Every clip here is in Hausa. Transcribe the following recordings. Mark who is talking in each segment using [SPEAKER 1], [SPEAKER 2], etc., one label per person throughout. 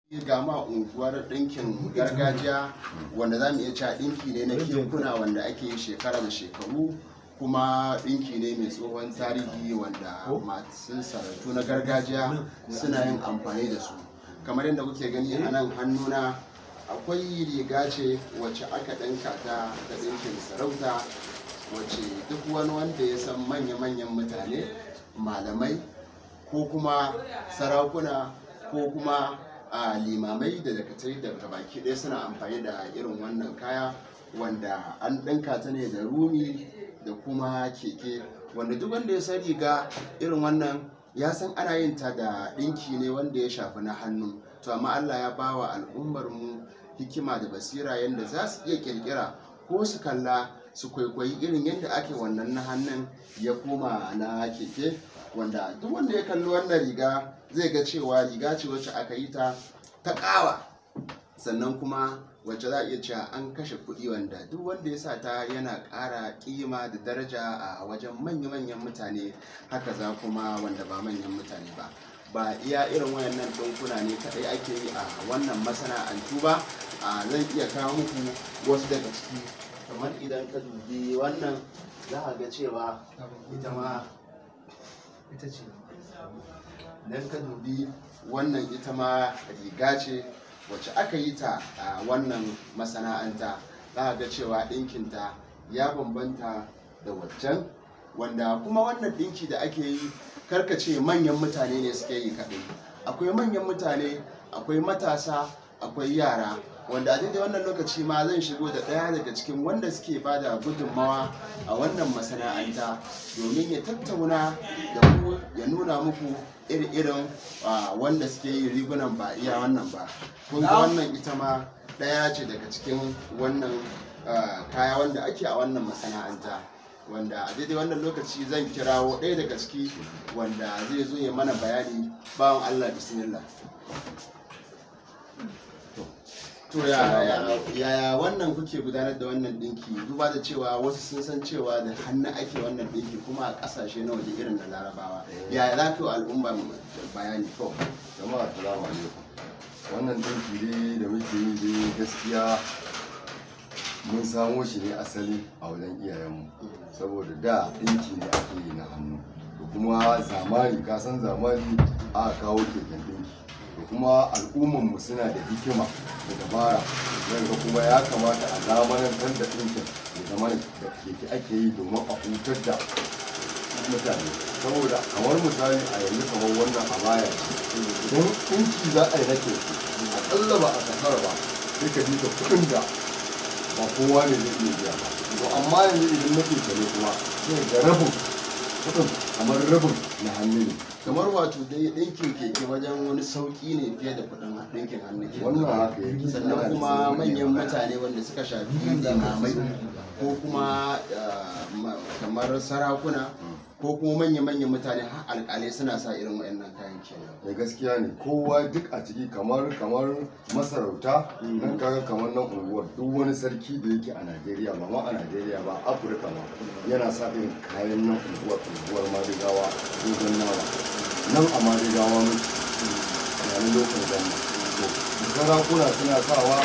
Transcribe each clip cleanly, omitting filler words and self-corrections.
[SPEAKER 1] Ga ma unguwar ɗinkin gargajiya wanda za mu iya cewa ɗinki ne na kekuna wanda ake yi shekara da shekaru, kuma ɗinki ne mai tsohon tarihi wanda masu sarautu na gargajiya suna yin amfani da su. Kamar yadda kuke gani a nan hannuna akwai riga ce wacce aka ɗinka ta da ɗinkin sarauta, wacce duk wani wanda ya san manya-manyan mutane, malamai ko kuma sarakuna ko kuma a limamai da dakatai da baki ɗaya suna amfani da irin wannan kaya, wanda an ɗinka ta ne da rumi da kuma keke, wanda duk wanda ya san riga irin wannan ya san ana yin ta da ɗinki ne wanda ya shafi na hannu. To amma Allah ya bawa al'ummar mu hikima da basira yadda za su iya ƙirƙira ko su kalla su kwaikwayi irin yadda ake wannan na hannun ya koma na keke, wanda duk wanda ya kalli wannan riga zai ga cewa riga ce wacce aka yi ta ta ƙawa, sannan kuma wacce za a iya cewa an kashe kuɗi, wanda duk wanda ya sa ta yana ƙara ƙima da daraja a wajen manya-manyan mutane, haka za kuma wanda ba manyan mutane ba. Ba iya irin wayannan ɗinkuna ne kaɗai ake yi a wannan masana'antu ba. A zan iya kawo muku wasu daga ciki, kamar idan ka dubi wannan za a ga cewa ita ma
[SPEAKER 2] ita ce.
[SPEAKER 1] Idan ka dubi wannan ita ma riga ce wacce aka yi ta a wannan masana'anta, za a ga cewa ɗinkinta ya bambanta da waccan. Wanda kuma wannan ɗinki da ake yi, karkace manyan mutane ne suke yi kaɗai, akwai manyan mutane, akwai matasa, akwai yara, wanda a daidai wannan lokaci ma zan shigo da ɗaya daga cikin wanda suke ba da gudunmawa a wannan masana'anta domin ya tattauna da ku, ya nuna muku iri-irin wanda suke yi rigunan, ba iya wannan ba. Kun ga wannan ita ma ɗaya ce daga cikin wannan kaya wanda ake a wannan masana'anta, wanda a daidai wannan lokaci zan kirawo ɗaya daga ciki wanda zai zo ya mana bayani. Bawan Allah, bismillah. To yaya wannan kuke gudanar da wannan dinki, duba da cewa wasu sun san cewa da hannu ake wannan dinki kuma a kasashe na waje irin na Larabawa? Yaya za ka yi al'umma bayani?
[SPEAKER 3] To jama'a, assalamu alaikum. Wannan dinki dai da muke yi dai, gaskiya mun samo shi ne asali a wajen iyayenmu, saboda da dinki ne ake yi na hannu, da kuma zamani, ka san zamani, aka kawo keken dinki, da kuma al'ummanmu suna da hikima da dabara, zan ga kuma ya kamata a zamanantar da ɗinkin ya zama da keke ake yi domin a hutar da mutane. Saboda kamar misali a yanzu, kamar wannan abaya ce, idan ɗinki za a yi na keke, aƙalla ba a kasar ba sai ka bi kuɗin da ba kowa ne zai iya biya ba. To amma yanzu idan na keke ne kuma, sai ga rabin kuɗin kamar rabin na hannu ne.
[SPEAKER 1] Kamar wato dai ɗinkin keke wajen wani sauƙi ne fiye da kuɗin ɗinkin hannu ke.
[SPEAKER 3] Wannan haka yake.
[SPEAKER 1] Sannan kuma manyan mutane wanda suka shafi limamai ko kuma kamar sarakuna ko kuma manya-manyan mutane har alƙalai suna sa irin waɗannan kayan kenan.
[SPEAKER 3] Da gaskiya ne, kowa duk a ciki, kamar masarauta nan, kaga kamar nan unguwar, duk wani sarki da yake a Najeriya, ba ma a Najeriya ba, Afirka ma, yana sa irin kayan nan unguwar Madigawa, Dogon Nawa. Nan a Madigawa muke yanin lokacin gama. To sarakuna suna sawa,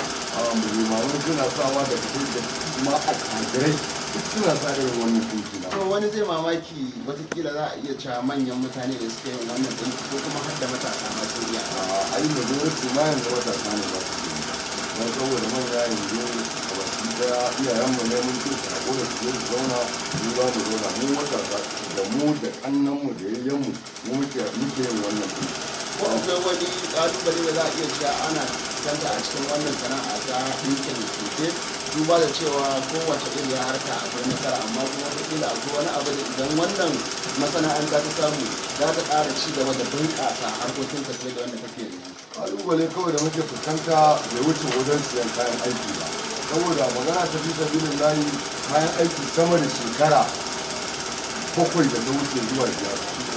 [SPEAKER 3] limamai suna sawa, da da kuma attajirai duk suna sa irin wannan dinki na.
[SPEAKER 1] To wani zai mamaki, watakila za a iya cewa manyan mutane da suke yin wannan ɗinki ko kuma har da matasa ma sun iya?
[SPEAKER 3] Ai majority ma yanzu matasa ne ba su yi, don saboda manya yanzu a baki daya iyayenmu ne, mun ce su haƙura su je su zauna, mu za mu zauna. Mu matasa, da mu da ƙannenmu da yayyenmu, mu muke yin wannan ɗinki.
[SPEAKER 1] Ko akwai wani ƙalubale da za a iya cewa ana fuskanta a cikin wannan sana'a ta ɗinkin keke, duba da cewa kowace iriyar harka akwai nasara, amma kuma wataƙila akwai wani abu da idan wannan masana'anta ta samu za ta ƙara ci gaba da bunƙasa harkokin ta fiye da wanda take yanzu?
[SPEAKER 3] Ƙalubale kawai da muke fuskanta bai wuce wajen siyan kayan aiki ba, saboda magana ta fi sabilin layi, kayan aiki sama da shekara 7 da ta wuce zuwa 5,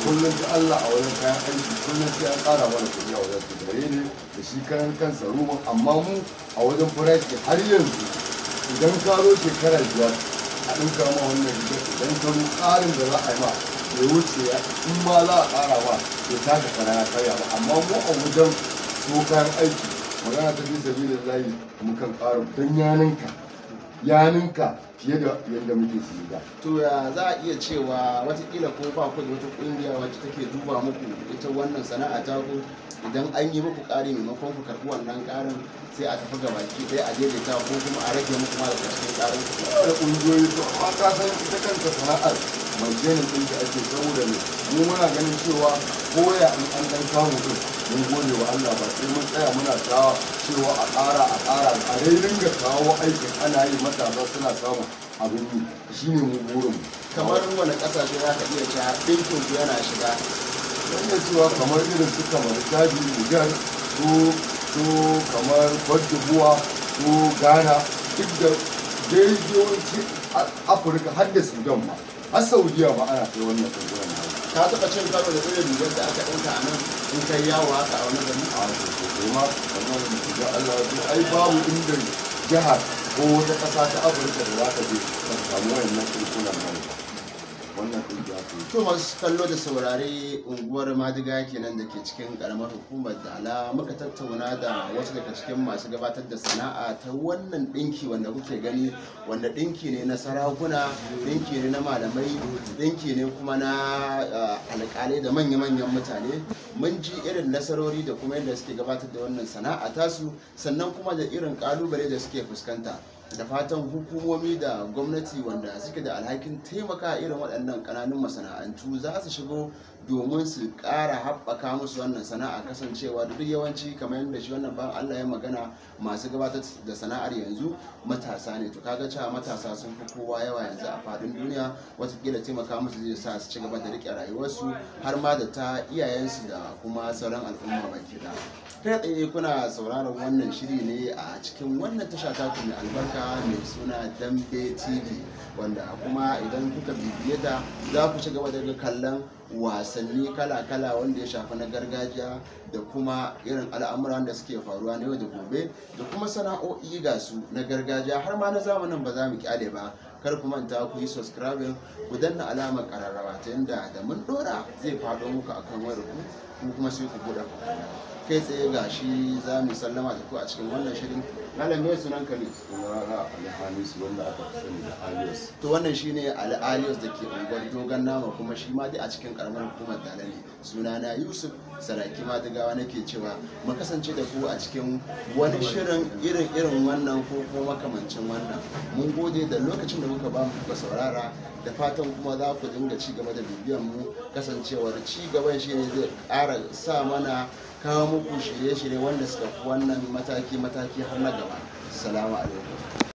[SPEAKER 3] kullum ta Allah a wajen kayan aiki kullum sai an ƙara mana kuɗi a wajen su ne da shi karan kansa ruwan. Amma mu a wajen farashi har yanzu, idan ka zo shekara 5 a ɗinka ma wannan rigar, idan ka zo ƙarin da za a yi ma bai wuce ya in ma za a ƙara ma bai taka kara ya karya ba. Amma mu a wajen so kayan aiki Magana ta fi sabilillahi mukan ƙara don yaninka fiye da yadda muke siye da.
[SPEAKER 1] To ya za a iya cewa watakila ko ba ku da wata kungiya wacce take duba muku ita wannan sana'a ta ku, idan an yi muku ƙari maimakon ku karɓi wannan ƙarin sai a tafi gabaki ɗaya a daidaita ko kuma a rage muku ma daga cikin ƙarin ku?
[SPEAKER 3] Da ƙungiyoyi, to amma ka san ita kanta sana'ar maintaining ɗin da ake, saboda ne mu muna ganin cewa koya in an ɗan samu ɗin mun gode wa Allah, ba sai mun tsaya muna ta cewa a ƙara a ƙara a dai ringa kawo aikin ana yi, matasa suna samun abin yi, shine mu burin mu.
[SPEAKER 1] Kamar wani ƙasashe za ka iya cewa ɗinkin ku yana shiga?
[SPEAKER 3] Zan iya cewa kamar irin su kamar Chadi, Niger, su kamar Cote d'Ivoire, su Ghana, duk da dai yawanci Afirka, har da Sudan ma, har Saudiya ma ana kai wannan ɗinkunan namu.
[SPEAKER 1] Ka taɓa cin karo da irin rigar da aka ɗinka a nan in kai yawo haka a wani gari?
[SPEAKER 3] A sosai ma, wannan rigar Allah ya ai babu inda jihar ko wata ƙasa ta Afirka da za ka je ka samu wayannan ɗinkunan namu ba. Wannan ɗinki aka yi.
[SPEAKER 1] To masu kallo da saurare, unguwar Madiga kenan da ke cikin karamar hukumar Dala muka tattauna da wasu daga cikin masu gabatar da sana'a ta wannan ɗinki wanda kuke gani, wanda ɗinki ne na sarakuna, ɗinki ne na malamai, ɗinki ne kuma na alƙalai da manya-manyan mutane. Mun ji irin nasarori da kuma yadda suke gabatar da wannan sana'a tasu, sannan kuma da irin ƙalubale da suke fuskanta. Da fatan hukumomi da gwamnati wanda suke da alhakin taimaka irin waɗannan ƙananun masana'antu za su shigo domin su ƙara haɓaka musu wannan sana'a, kasancewa da duk yawanci kamar yadda shi wannan ban Allah ya magana, masu gabatar da sana'ar yanzu matasa ne. To kaga cewa matasa sun fi kowa yawa yanzu a faɗin duniya, watakila taimaka musu zai sa su ci gaba da riƙe rayuwarsu har ma da ta iyayensu da kuma sauran al'umma baki ɗaya. Kai tsaye kuna sauraron wannan shiri ne a cikin wannan tasha taku mai albarka mai suna Dambe TV, wanda kuma idan kuka bibiye ta za ku ci gaba da kallon wasanni kala-kala wanda ya shafi na gargajiya da kuma irin al'amuran da suke faruwa na yau da gobe da kuma sana'o'i ga su na gargajiya har ma na zamanin ba za mu kyale ba. Kar ku manta ku yi subscribing, ku danna alamar kararrawa ta yadda da mun dora zai faɗo muku akan wayar ku, ku kuma sai ku buɗe ku kalla. Kai tsaye ga shi za mu sallama da ku a cikin wannan shirin. Malam, me sunan ka ne?
[SPEAKER 3] Sunana Ali Hamisu, wanda aka fi sani da Alias.
[SPEAKER 1] To wannan shine Ali Alias da ke unguwar Dogon Nama, kuma shi ma dai a cikin karamar hukumar Dala ne. Sunana Yusuf Saraki Madigawa, nake cewa mu kasance da ku a cikin wani shirin irin irin wannan ko kuma makamancin wannan. Mun gode da lokacin da muka ba mu kuka saurara, da fatan kuma za ku dinga ci gaba da bibiyan mu, kasancewar ci gaban shi ne zai ƙara sa mana kawo muku shirye-shirye wanda suka fi wannan mataki-mataki har na gaba. Salamu alaikum.